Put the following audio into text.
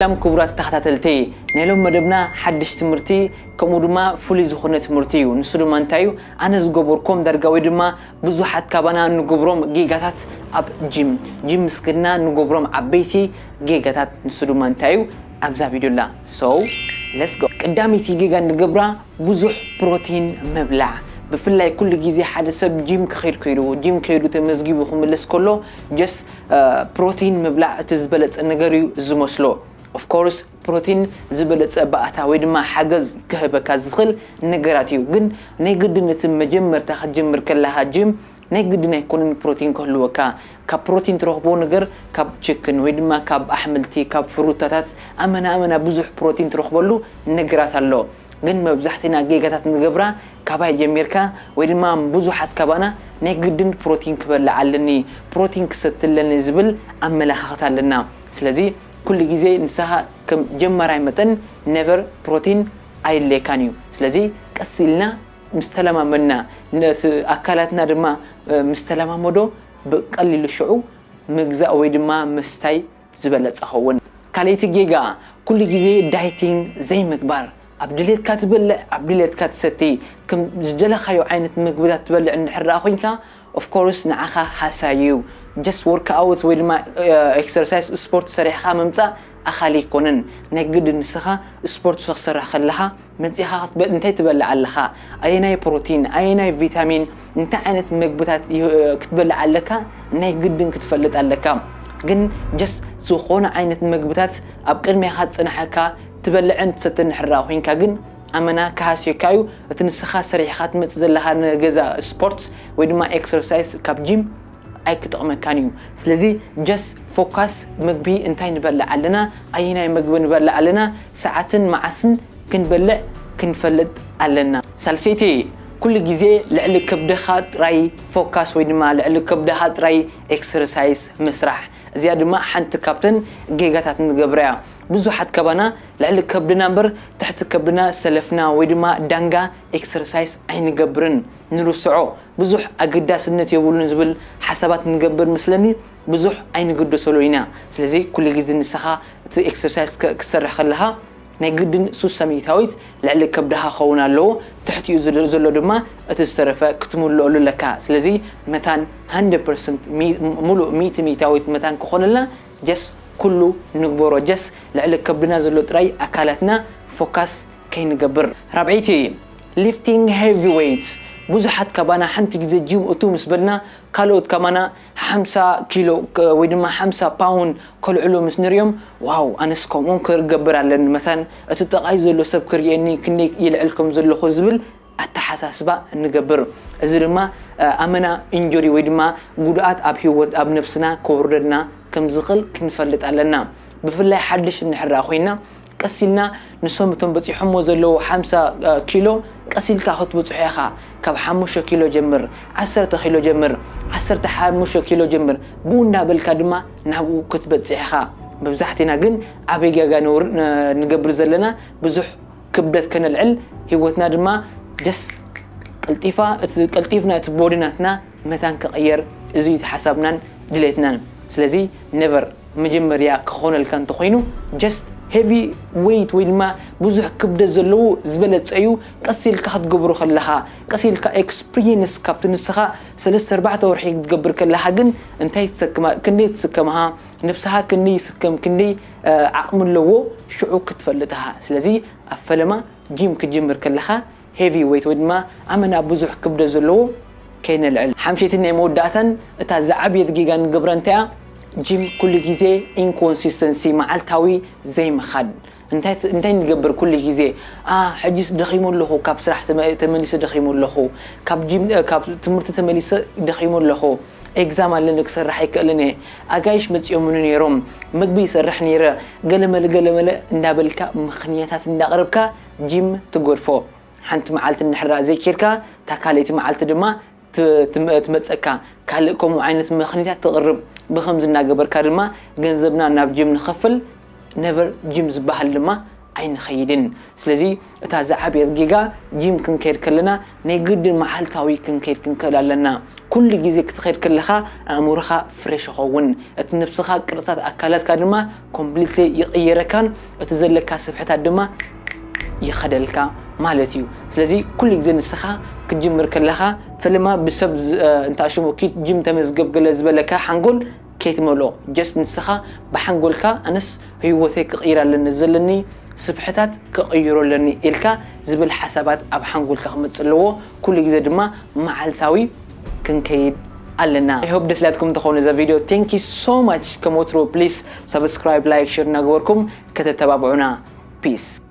ሰላም ክቡራት ተኸታተልቲ፣ ናይ ሎም መደብና ሓድሽ ትምህርቲ ከምኡ ድማ ፍሉይ ዝኾነ ትምህርቲ እዩ። ንሱ ድማ እንታይ እዩ? ኣነ ዝገበርኩም ዳርጋ ወይ ድማ ብዙሓት ካባና እንገብሮም ጌጋታት ኣብ ጂም፣ ጂም ምስ ከድና እንገብሮም ዓበይቲ ጌጋታት፣ ንሱ ድማ እንታይ እዩ? ኣብዛ ቪድዮ ኣላ። So let's go። ቀዳመይቲ ጌጋ እንገብራ ብዙሕ ፕሮቲን ምብላዕ። ብፍላይ ኩሉ ግዜ ሓደ ሰብ ጂም ክኸይድ ከይዱ፣ ጂም ከይዱ ተመዝጊቡ ክምለስ ከሎ just ፕሮቲን ምብላዕ እቲ ዝበለጸ ነገር እዩ ዝመስሎ። Of course ፕሮቲን ዝበለጸ ባእታ ወይ ድማ ሓገዝ ክህበካ ዝኽእል ነገራት እዩ። ግን ናይ ግድን እቲ መጀመርታ ክትጅምር ከለኻ ጂም ናይ ግድን ኣይኮነን ፕሮቲን ክህልወካ። ካብ ፕሮቲን ትረኽቦ ነገር ካብ ችክን ወይ ድማ ካብ ኣሕምልቲ፣ ካብ ፍሩታታት፣ ኣመና ኣመና ብዙሕ ፕሮቲን ትረኽበሉ ነገራት ኣሎ። ግን መብዛሕትና ጌጋታት ንገብራ ካባይ ጀሚርካ ወይ ድማ ብዙሓት ካባና ናይ ግድን ፕሮቲን ክበልዕ ኣለኒ፣ ፕሮቲን ክሰቲ ኣለኒ ዝብል ኣመለኻኽታ ኣለና። ስለዚ ኩሉ ግዜ ንስኻ ከም ጀማራይ መጠን never ፕሮቲን ኣይድልየካን እዩ። ስለዚ ቀስ ኢልና ምስ ተለማመድና፣ ነቲ ኣካላትና ድማ ምስ ተለማመዶ ብቐሊሉ ሽዑ ምግዛእ ወይ ድማ ምስታይ ዝበለጸ ኸውን። ካልኣይቲ ጌጋ፣ ኩሉ ግዜ ዳይቲንግ ዘይምግባር። ኣብ ድሌትካ ትበልዕ፣ ኣብ ድሌትካ ትሰቲ፣ ከም ዝደለኻዮ ዓይነት ምግብታት ትበልዕ እንድሕር ደኣ ኮይንካ፣ of course ንዓኻ ሃሳይ እዩ። Just work out ወይ ድማ ኤክሰርሳይዝ፣ ስፖርት ሰሪሕካ ምምጻእ ኣኻሊ ኣይኮነን። ናይ ግድን ንስኻ ስፖርት ክትሰርሕ ከለኻ መጺኻ ክትበል-፣ እንታይ ትበልዕ ኣለኻ? ኣየናይ ፕሮቲን፣ ኣየናይ ቪታሚን፣ እንታይ ዓይነት መግብታት ይ-፣ ክትበልዕ ኣለካ? ናይ ግድን ክትፈልጥ ኣለካ። ግን just ዝኾነ ዓይነት መግብታት ኣብ ቅድሜኻ ዝጸንሓካ ትበልዕን ትሰትን እንድሕር ኮይንካ ግን ኣመና ክሃስየካ እዩ። እቲ ንስኻ ሰሪሕኻ ትመጽእ ዘለኻ ንገዛ ስፖርት ወይ ድማ ኤክሰርሳይዝ ካብ ጂም ኣይክጠቕመካን እዩ። ስለዚ just ፎካስ ምግቢ እንታይ ንበልዕ ኣለና፣ ኣየናይ ምግቢ ንበልዕ ኣለና፣ ሰዓትን መዓስን ክንበልዕ ክንፈልጥ ኣለና። ሳልሰይቲ፣ ኩሉ ግዜ ልዕሊ ከብድኻ ጥራይ ፎካስ ወይ ድማ ልዕሊ ከብድኻ ጥራይ ኤክሰርሳይዝ ምስራሕ። እዚኣ ድማ ሓንቲ ካብተን ጌጋታት ንገብራ እያ። ብዙሓት ካባና ልዕሊ ከብድና እምበር ትሕቲ ከብድና ሰለፍና ወይ ድማ ዳንጋ ኤክሰርሳይዝ ኣይንገብርን፣ ንርስዖ። ብዙሕ ኣገዳስነት የብሉን ዝብል ሓሳባት ንገብር መስለኒ፣ ብዙሕ ኣይንግደሰሉ ኢና። ስለዚ ኩሉ ግዜ ንስኻ እቲ ኤክሰርሳይዝ ከ-፣ ክትሰርሕ ከለኻ ናይ ግድን ሱሳ ሚእታዊት ልዕሊ ከብድኻ ክኸውን ኣለዎ። ትሕቲኡ ዝል-፣ ዘሎ ድማ እቲ ዝተረፈ ክትምልኦሉ ኣለካ። ስለዚ መታን ሃንድረድ ፐርሰንት ሚ-፣ ሙሉእ ሚእቲ ሚእታዊት መታን ክኾነልና just ኩሉ ንግበሮ። Just ልዕሊ ከብድና ዘሎ ጥራይ ኣካላትና ፎካስ ከይንገብር። ራብዐይቲ፣ ሊፍቲንግ ሄቪ ዌይት። ብዙሓት ካባና ሓንቲ ግዜ ጂም እቱ ምስ በልና ካልኦት ካባና ሓምሳ ኪሎ ክ-፣ ወይ ድማ ሓምሳ ፓውንድ ከልዕሉ ምስ ንሪኦም፣ ዋው ኣነስ ከምኦም ክገብር ኣለኒ፣ መታን እቲ ጠቓይ ዘሎ ሰብ ክርእየኒ ክንደይ ይልዕል ከም ዘለኹ ዝብል ኣተሓሳስባ ንገብር። እዚ ድማ ኣመና ኢንጆሪ ወይ ድማ ጉድኣት ኣብ ህይወት ኣብ ነብስና ከውርደና ከም ዝኽእል ክንፈልጥ ኣለና። ብፍላይ ሓድሽ እንድሕር ኮይና ቀስ ኢልና ንሶም እቶም በፂሖሞ ዘለዉ ሓምሳ ኪሎ ቀስ ኢልካ ክትብፅሖ ኢኻ። ካብ ሓሙሽተ ኪሎ ጀምር፣ ዓሰርተ ኪሎ ጀምር፣ ዓሰርተ ሓሙሽተ ኪሎ ጀምር፣ ብኡ እንዳበልካ ድማ ናብኡ ክትበፅሕ ኢኻ። መብዛሕትና ግን ዓበይ ጌጋ ንገብር ዘለና ብዙሕ ክብደት ከነልዕል ህይወትና ድማ ደስ ቀልጢፋ እቲ ቀልጢፍና እቲ ቦዲ ናትና መታን ክቕየር እዚ እዩ ሓሳብናን ድሌትናን። ስለዚ ነቨር መጀመርያ ክኾነልካ እንተኾይኑ just heavy weight ወይ ድማ ብዙሕ ክብደት ዘለዎ ዝበለጸ እዩ። ቀስ ኢልካ ክትገብሮ ከለኻ ቀስ ኢልካ ኤክስፒሪየንስ ካብቲ ንስኻ ሰለስተ ኣርባዕተ ወርሒ ክትገብር ከለኻ ግን እንታይ ትሰክማ ክንደይ ትስከምኻ ነብስኻ ክንደይ ይስከም ክንደይ ዓቕሚ ኣለዎ ሽዑ ክትፈልጥኻ። ስለዚ ኣብ ፈለማ ጂም ክትጅምር ከለኻ ሄቪ ዌይት ወይ ድማ ኣመና ብዙሕ ክብደት ዘለዎ ከይነልዕል። ሓምሸይትን ናይ መወዳእታን እታ ዝዓበየት ጌጋ ንገብራ እንታይ እያ? ጂም ኩሉ ግዜ ኢንኮንሲስተንሲ መዓልታዊ ዘይምኻድ። እንታይ እንታይ ንገብር ኩሉ ግዜ? ኣ ሕጂስ ደኺሙ ኣለኹ ካብ ስራሕ ተመ- ተመሊሰ ደኺሙ ኣለኹ ካብ ጂም ካብ ትምህርቲ ተመሊሰ ደኺሙ ኣለኹ ኤግዛም ኣለኒ ክሰርሕ ኣይክእልን እየ ኣጋይሽ መፂኦምኒ ነይሮም ምግቢ ይሰርሕ ነይረ ገለመለ ገለመለ እንዳበልካ ምኽንያታት እንዳቕረብካ ጂም ትገድፎ ሓንቲ መዓልቲ እንድሕር ዘይኬድካ እታ ካልኣይቲ መዓልቲ ድማ ትመፀካ ካልእ ከምኡ ዓይነት ምኽንያታት ትቕርብ ብኸምዚ እናገበርካ ድማ ገንዘብና ናብ ጂም ንኸፍል ነቨር ጂም ዝበሃል ድማ ኣይንኸይድን። ስለዚ እታ ዝዓበየት ጌጋ፣ ጂም ክንከይድ ከለና ናይ ግድን መዓልታዊ ክንከይድ ክንክእል ኣለና። ኩሉ ግዜ ክትኸይድ ከለኻ ኣእምሮኻ ፍሬሽ ይኸውን፣ እቲ ነብስኻ ቅርጽታት ኣካላትካ ድማ ኮምፕሊትሊ ይቕየረካን እቲ ዘለካ ስብሕታት ድማ ይኸደልካ ማለት እዩ። ስለዚ ኩሉ ግዜ ንስኻ ክትጅምር ከለኻ፣ ፈለማ ብሰብ ዝ- እንተ ኣሽሙኪ ጂም ተመዝገብ ገለ ዝበለካ ሓንጎል ከይትመልኦ፣ ጀስት ንስኻ ብሓንጎልካ ኣነስ ህይወተይ ክቕይር ኣለኒ፣ ዘለኒ ስብሕታት ክቕይሮ ኣለኒ ኢልካ ዝብል ሓሳባት ኣብ ሓንጎልካ ክመጽእ ኣለዎ። ኩሉ ግዜ ድማ መዓልታዊ ክንከይድ ኣለና። I hope ደስ ላትኩም ተኾኑ እዛ ቪድዮ። Thank you so much። ከም ወትሩ ፕሊስ ሳብስክራይብ፣ ላይክ፣ ሼር እናገበርኩም ከተተባብዑና። ፒስ።